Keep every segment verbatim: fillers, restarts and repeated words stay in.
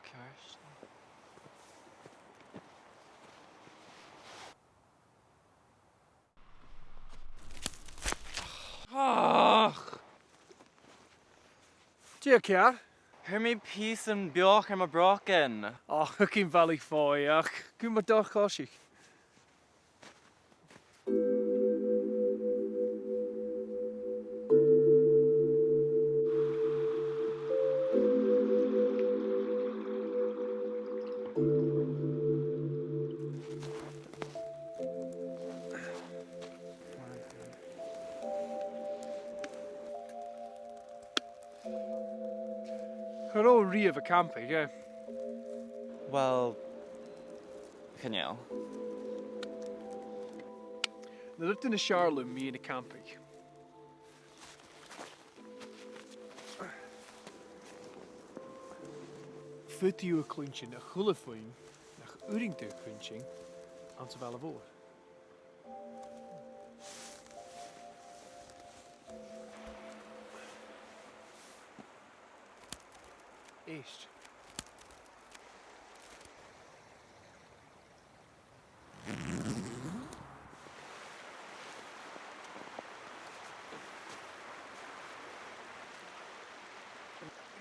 Ceart. Ach! Dè tha ceàrr? Fhuair mi pìos beag air mo bhrògan. Och, chan eil e a' faireachdainn math, ach cumaibh a' coiseachd. Cha robh thu riamh a' campaigeadh, eh? Well, chan eil. Na rudan as fheàrr leam mu dheidhinn a' champaidh. Faodaidh tu cluinntinn a h-uile fuaim nach urrainn dhut cluinntinn anns a' bhaile mhòr. Èist.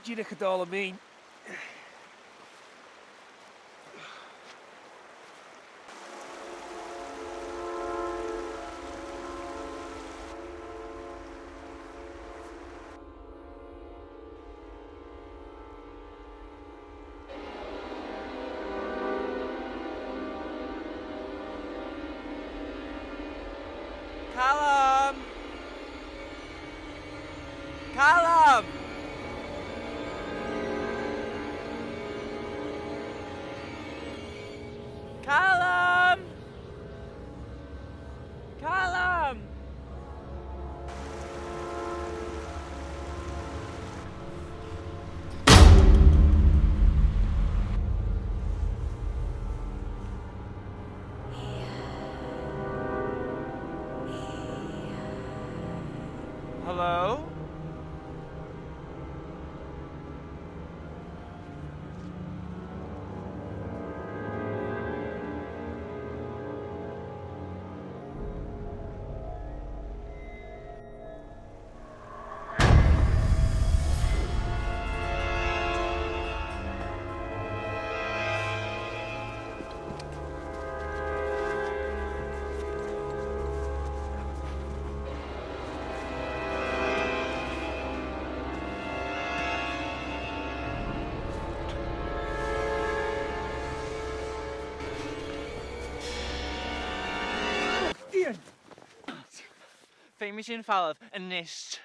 Dìreach a' dol a-mhàin. Calum! Calum! Calum! Calum! Hello? Iain! Feumaidh sinn falbh a-nis.